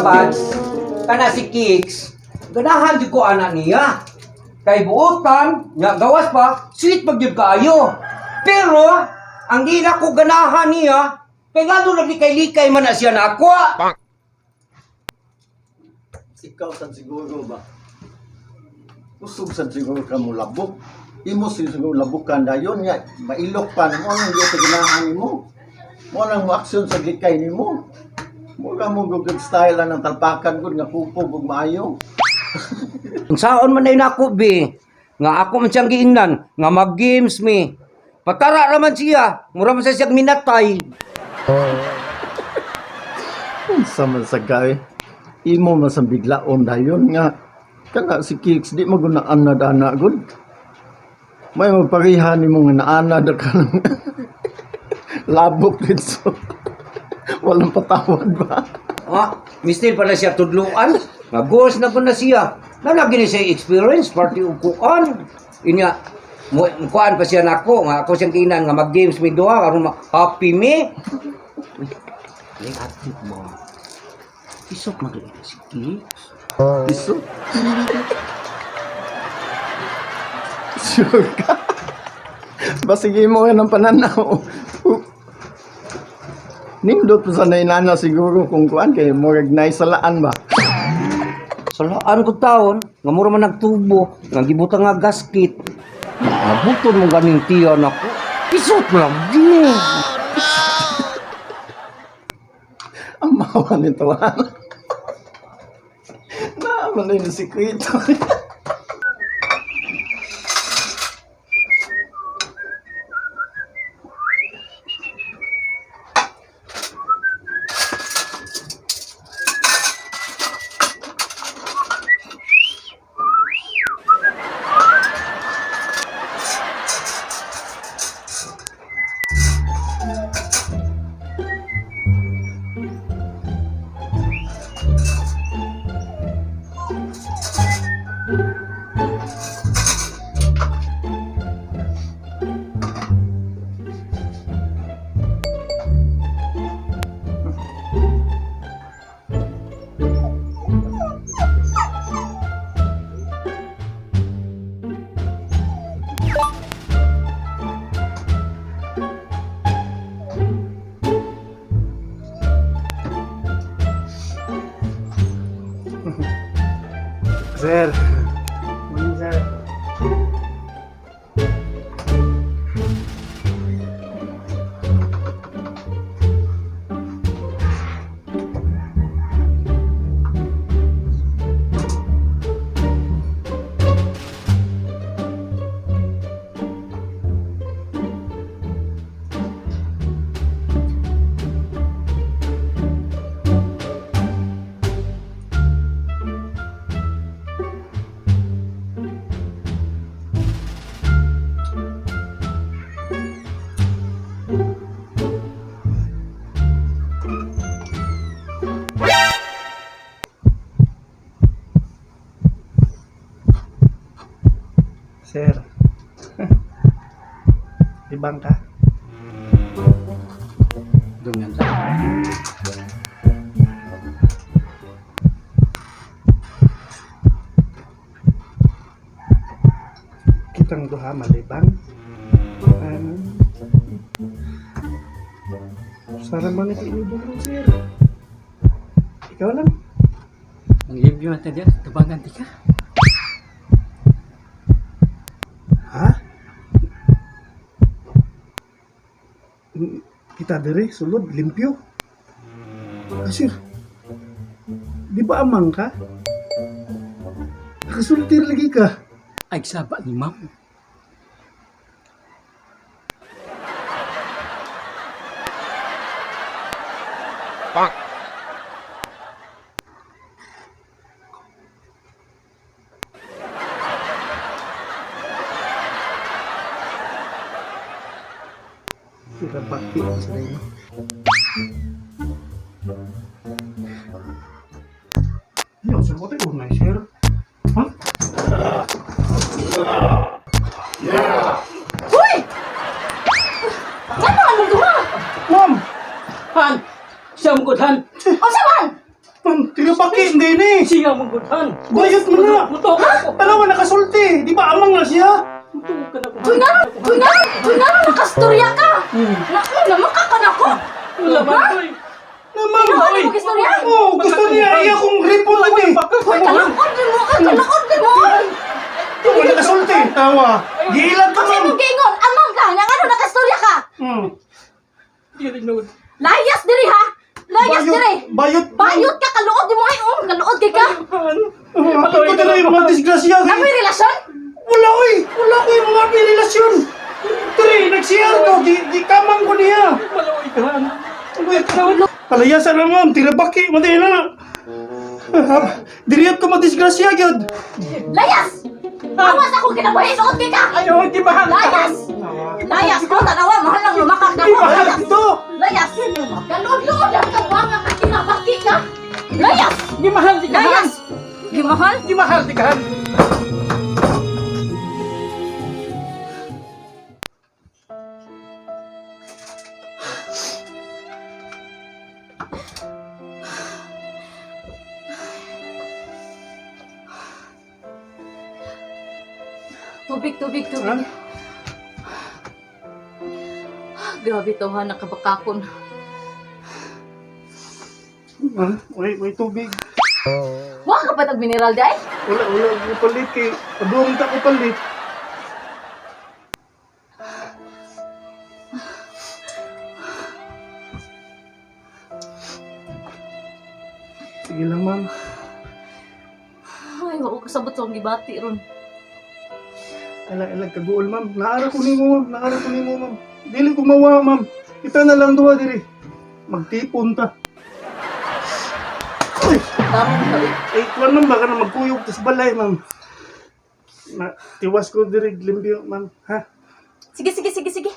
Kabads, kana si Kicks, ganahan jud ko anak niya. Kay buotan, nya gawas pa, sweet pag jud kaayo. Pero, ang di na ko ganahan niya, kay ngano naglikay-likay man na siya nako. Ikaw sad siguro ba? Kusog sad siguro ka mo labok. Imo siguro labukan dayon nga mailok pa nimo ang di sa ganahan nimo. Mo nang mo aksyon sa likay nimo. Mura mo gud style ang talpakan gud nga kupog ug maayo. Ang saon man ay nako be, nga ako man siyang giingnan, nga mag-games mi. Patara raman siya, mura man sa siyang minatay. Unsa man sa kay imo man sa biglaon dayon nga kana si Kicks di mo gunaan na dana gud. May magpariha nimo nga naanad ka lang. Labok dito. Walang patawad ba? Ah, mistil pala siya tudluan. Nga na po na siya. Nalagi ni siya experience, party og kuan. Inya, mo kuan pa siya nako nga ako siyang giingnan nga mag-games mi duha aron happy mi. Ling active mo. Isok man gud si Kicks. Iso. Sure ka? Basig mo yan ang pananaw. Nindot pa sa nainana siguro kung kuan kay murag naisalaan ba? Salaan ko taon, nga mura man nagtubo, nga gibutang nga gasket. Nabuton mo ganing tiyan ako. Isot lagi. Ang mawa nito ha. Naaman na yung sikreto. Sir. Morning, sir. Sir. Libang ka. Dungan sa. Kitang duha malibang. Ano? Sara man ito inubong, sir. Ikaw lang. Manglibyo na tayo, tabangan di ka. Ha? Kita dire, sulod, limpyo. Ah, sir. Di ba amang ka? Nakasultir lagi ka. Ay, saba ni ma'am. Sira baki sa inyo. Yo, sa kote ko na, sir. Ha? Uy! Ano anong duha? Ma'am! Han! Siya mo han! O sa man? Ma'am, tinabaki, hindi ni. Siya mong gudhan. Bayot mo na. Mutuo ka ako. Tanawa, nakasulti. Di ba amang na siya? Mutuo ka na ko. Uy, nga, uy, nga, uy, nga, nakastorya ka! Naku, namaka ka na ko! Wala man, oy. Na, ma'am. Ano mo gistorya? Oh, gusto niya. Iya kong ripon din eh. Uy, kalakod din mo, ay, kalakod din mo! Tawa, nakasulti. Tawa. Giilag ka, Kasi ma'am. mong giingon, amang ka, nga ano, nakastorya ka! Dili nood. Layas diri ha! Layas diri! Bayot. Bayot ka, kaluod di mo ay, oh, kaluod kay ka! Oh, Ako ko na yung mga disgrasya. Amoy relasyon? Wala oy! Wala ko yung mga may relasyon! Tre, nag-CR ko, di kamang ko niya! Maluoy ka han. Palayasan na ma'am, tirabaki, mati na! Diriyat ko madisgrasya gyud. Layas! Awas akong kinabuhi, suot kay ka! Ayaw, di mahal ka. Layas! Layas! Oh, tanawa, mahal lang lumakak na Di ko! mahal Layas! ito! Layas! Kaluod-luod lang ka, wanga ka, kinabaki ka! Layas! Di mahal di ka han. Layas! Di mahal? Di mahal di ka han. Tubig, tubig, tubig. Ah, grabe to ha, nakabakakon. Ha? May tubig. Wa ka pa tag mineral day? Wala, wala ko palit kay. Paduong ta ko palit. Sige lang, ma'am. Ay, wa ko kasabot sa akong gibati ron. Ala, ala, kaguol, ma'am. Naara ko nimo, ma'am. Naara ko nimo, ma'am. Dili ko mawa, ma'am. Kita na lang duha diri. Magtipon ta. Uy! Tarong ka. Eh, kuwan ma'am, baka na magkuyog tas balay, ma'am. Na, tiwas ko diri limpyo, ma'am. Ha? Sige, sige, sige, sige.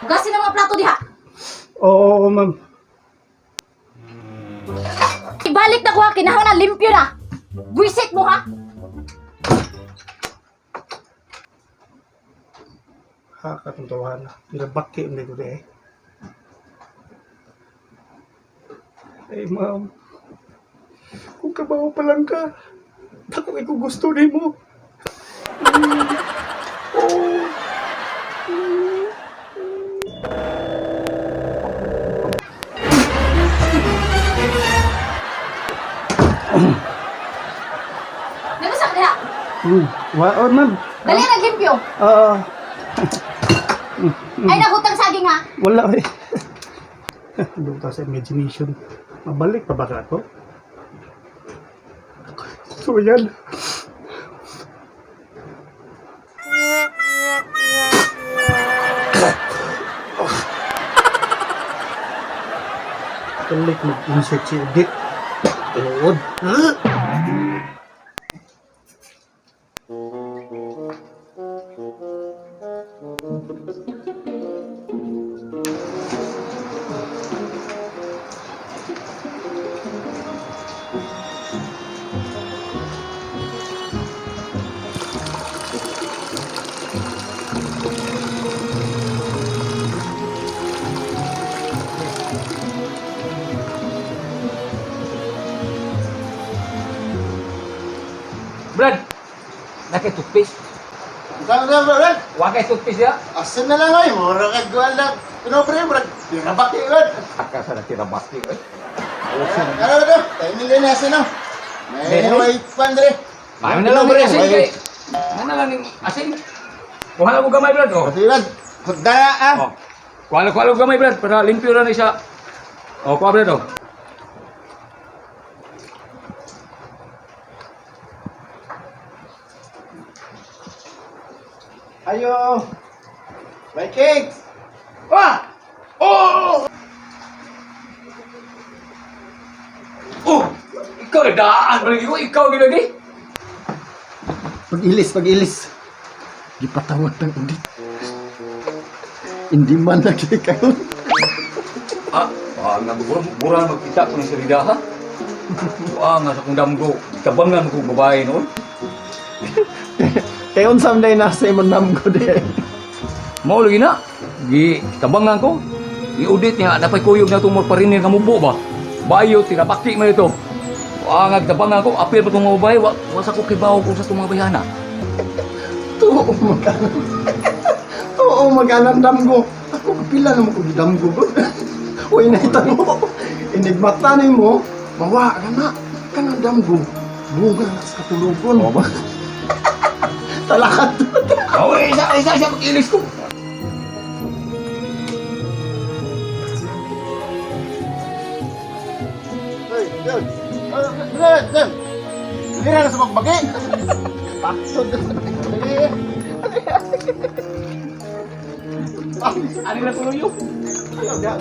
Hugasin ang mga plato diha. Oo, oo, ma'am. Ibalik na ko ha, kinahanglan na limpyo na. Buisit mo ha. Ha, katong tawahan na. Pinabaki ang ko eh. Ay, ma'am. Kung kabaw pa lang ka, ako ay kung gusto ni mo. Oh. Nagusa ka diha. Wa, oh, ma'am. Dali na limpyo. Ah, Ay nagutang saging ha. wala eh. Doon ta sa imagination. Mabalik pa ba ka ako? So, yan. Balik mag-insert si Edith. Tinuod. Brad, nakay toothpaste. Saan na brad? Wa kay toothpaste ya. Asan na lang ay, mura kag guwan lang. Pinobre, murag tirabaki brad. Aka sa natirabaki oy. Ano ba to? Tayo nila na asan no? May Dili. white pan dire. Maayo na lang bre asin kay. Ano na lang ning asin. Kuha lang ko gamay brad oh. Pati brad, hugdara ah. Oh. Kuha lang gamay brad para limpyo ra ni siya. Oh, kuha brad oh. Ayo. Vikings. Wah! Oh! Ikaw na daan lagi ko, ikaw gilagi. Pag-ilis, pag-ilis. Gipatawag ng audit. Hindi man na kay karon. Ah, ah nga bura, bura magkita ko ni Sirida ha. Ah, nga sa kong damgo, tabangan ko babae noon. Kay unsa man day nasa imong namgo de. Mao lagi na. Gi tabangan ko. I-audit niya napay kuyog na tumor pa rin nga mubo ba. Bayo tinapaki man ito. Ah, nga tabangan ko, apil pa tong mga babae, wa sa ko kibaw ko sa itong mga bayana. Tuo maganan. Tuo maganan damgo. Ako kapila naman ko gidamgo bro. Uy na itano. Inigmata nimo, mawa ka na. Kanang damgo. Bunga na sa katulugon. Oo ba? Talakat. Oh, isa isa isa mag-ilis ko. Hey, Del. Del, Del. Hindi na sa magbagi. Paksod. Dali. Ano na tuloy yun? Ayaw,